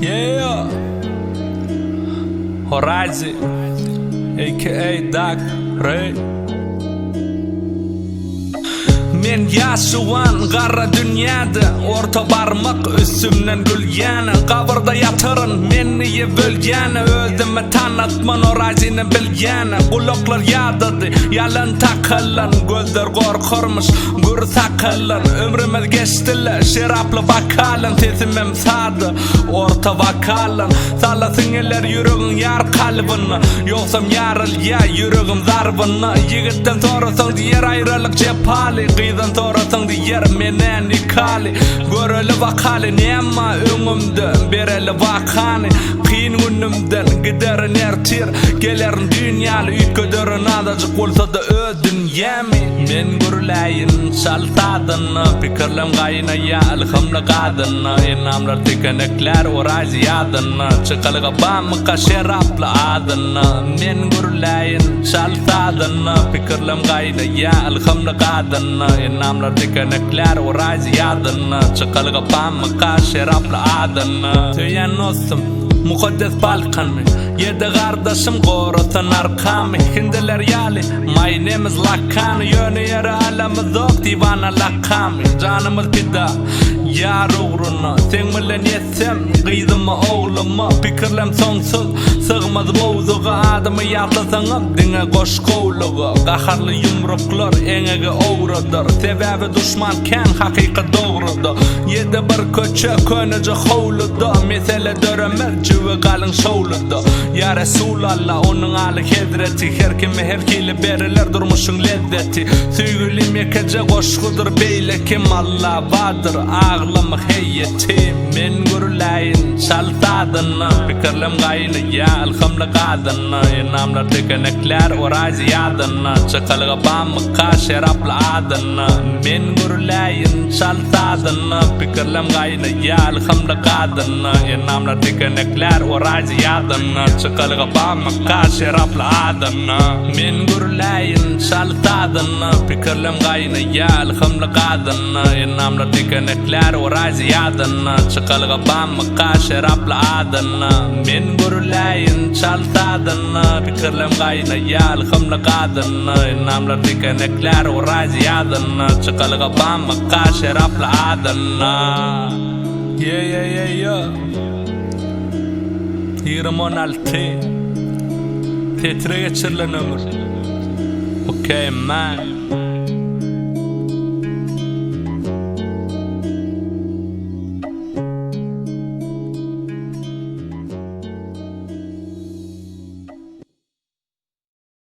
Yeah. Horazi aka Doc Ray. Men ýaş juwan gara dünýäde Orta barmak üstümden gülýäne Gabyrda ýatyryn men diýip ölýäne Özümi tanatman Orazyny bilýäne Gulaklar ýadady ýalan takylan Gözler gorkarmyş gür sakallan Ömrümiz geçdi-le şeraply bokalyn Sesimem sada orta wokalyn Salasyň geler ýüregiň ýar kalbyna Ýogsam ýarylýa ýüregim zarbyna Ýigitden sorasaň diýer aýralyk jepaly Gyzdan sorasaň diýer men-ä nikaly Göreli bakaly näme öňümde bereli wakany Kyn günümden giderin ertir Gelerin düýn ýaly üýtgederin azajyk bolsa-da öz dünýämi Men gürläýin çal sazyny Pikirlem gaýnaýa ylhamly gazyny Enamlar tikenekler Orazy ýazyny Çykalga bamyka şeraply azyny Men gürläýin çal sazyny Pikirlem gaýnaýa ylhamly gazyny Enamlar tikenekler Orazy ýazyny Çykalga bamyka şeraply azyny Söýen dostum mukaddes Balkany Ýedi gardaşym gorasyn arkamy Hindiler ýaly my name is Lakany Ýöne ýere alamyzok diwana lakamy Janymyz pida ýar ugruna Seň bilen ýetsem gyzyma ogluma Pikirlem soňsuz sygmaz mowzuga Adymy ýatlasaňam diňe goş gowluga Gaharly ýumruklar eňegi owradar Sebäbi duşman kän hakykat dogruda Ýedi bir köçe köneje howluda Mesele döremez jübi galyň şowluda Ýa Resulalla onuň aly hezreti Her kime her hili beriler durmuşyň lezzeti Söýgülim ýekeje goşgudyr beýlekim Alla bardyr aglama heý ýetim Men gürläýin çal sazyny Pikirlem gaýnaýa ylhamly gazyny Enamlar tikenekler Orazy ýazyny Çykalga bamyka şeraply azyny Men gürläýin çal sazyny Pikirlem gaýnaýa ylhamly gazyny Enamlar tikenekler Orazy ýazyny Çykalga bamyka şeraply azyny Men gürläýin çal sazyny Pikirlem gaýnaýa ylhamly gazyny Enamlar tikenekler Orazy ýazyny Çykalga bamyka şeraply azyny Men gürläýin çal sazyny Pikirlem gaýnaýa ylhamly gazyny Enamlar tikenekler Orazy ýazyny Çykalga bamyka şeraply azyny Ye ye ye ye 20 16 Setire geçirilen ömür. Okay man.